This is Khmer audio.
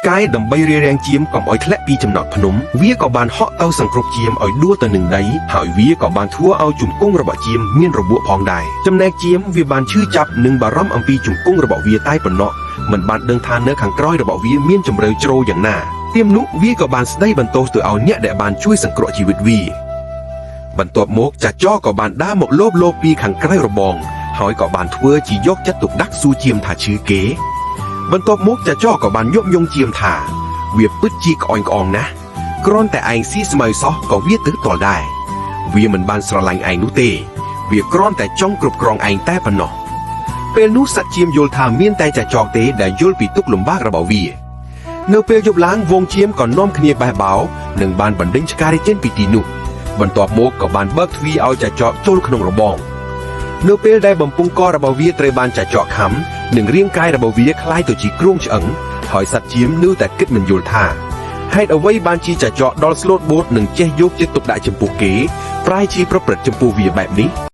ឆ្កែដើម្បីរារាំងចៀមកុំឲ្យធ្លាក់ពីចំណោតភ្នំវាក៏បានហក់ទៅសង្គ្រប់ចៀមឲ្យដួលទៅនឹងដីហើយវាក៏បានធ្វើឲ្យជង្គង់របស់ចៀមមានរបួសផងដែរចំណែកចៀមវាបានឈឺចាប់និងបារម្ភអំពីជង្គង់របស់វាតែប៉ុណ្ណោះមិនបានដឹងថានៅខាងក្រោយរបស់វាមានជម្រៅជ្រៅយ៉ាងណាទៀមនោះវាក៏បានស្ដីបន្ទោសទៅឲ្យអ្នកដែលបានជួយសង្គ្រោះជីវិតវាបន្ទាប់មកចាចក៏បានដើរមកលោបលោបពីខាងក្រៅរបងហើយក៏បានធ្វើជាយកចិត្តទុកដាក់សួរចៀមថាឈឺគេ បន្ទាប់មកចាចក៏បានយកយងជាមថាវាពិតជាក្អោញក្អងណាស់គ្រាន់តែឯងស៊ីស្មៅសោះក៏វាទៅតល់ដែរវាមិនបានស្រឡាញ់ឯងនោះទេវាគ្រាន់តែចង់គ្រប់គ្រងឯងតែប៉ុណ្ណោះពេលនោះសត្វចៀមយល់ថាមានតែចាចកទេដែលយល់ពីទុក្ខលំបាករបស់វានៅពេលយប់ឡើងវងចៀមក៏នាំគ្នាបេះបោនិងបានបណ្ដេញឆ្ការីចេញពីទីនោះបន្ទាប់មកក៏បានបើកទ្វារឲ្យចាចកចូលក្នុងរបងនៅពេលដែលបំពង់ករបស់វាត្រូវបានចាចកខំនិងរាងកាយរបស់វាคล้ายទៅជាគ្រោងឆ្អឹងហើយសត្វចៀមនៅតែគិតមិនយល់ថាហេតុអ្វីបានជាចាចកដល់ស្លូតបូតនិងចេះយកចិត្តទុកដាក់ចំពោះគេប្រែជាប្រព្រឹត្តចំពោះវាបែបនេះ។